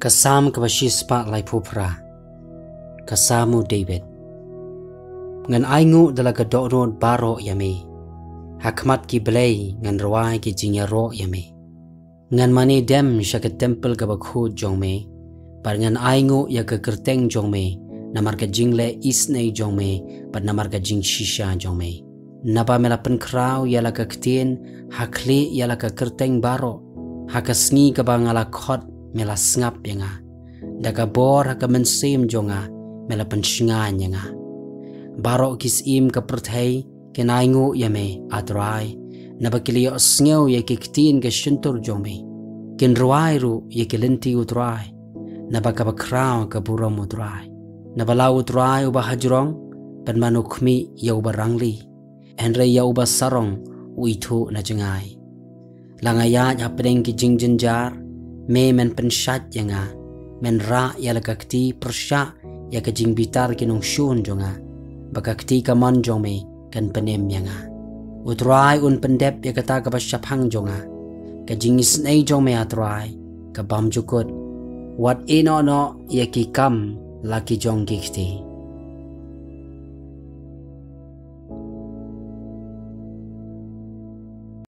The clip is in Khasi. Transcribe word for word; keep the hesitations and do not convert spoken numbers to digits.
Ka Salm kaba shispah laiphew phra. Ka Salm u David. Ngan ainguh da la ka dohnud baroh ïa me. Ha khmat ki blei ngan rwai ki jingïaroh ïa me. Ngan mane dem sha ka templ kaba khuid jong me. Bad ngan ainguh ïa ka kyrteng jong me, namar ka jingleh isynei jong me, bad namar ka jingshisha jong me. Naba me la pynkhraw ïa la ka ktien, ha khlieh ïa la ka kyrteng baroh. Ha ka sngi kaba nga la khot me la sngap ïa nga. Da ka bor ha ka mynsiem jong nga me la pynshngaiñ ïa nga. Baroh ki syiem ka pyrthei kin ainguh ïa me, A Trai. Naba ki la ïohsngew ïa ki ktien ka shyntur jong me. Kin rwai ruh ïa ki lynti U Trai. Naba kaba khraw ka burom U Trai. Naba la U Trai uba hajrong, pynban u khmih ïa uba rangli. Hynrei ïa uba sarong u ithuh na jngai. La nga ïaid hapdeng ki jingjynjar, me men pynshait ïa nga. Men rah ïa la ka kti pyrshah ïa ka jingbitar ki nongshun jong nga. Ba ka kti kamon jong me kan pynim ïa nga. U Trai un pyndep ïa kata kaba shaphang jong nga. Ka jingisynei jong me, A Trai, ka bymjukut. Wat ïehnoh noh ïa ki kam la ki jong ki kti.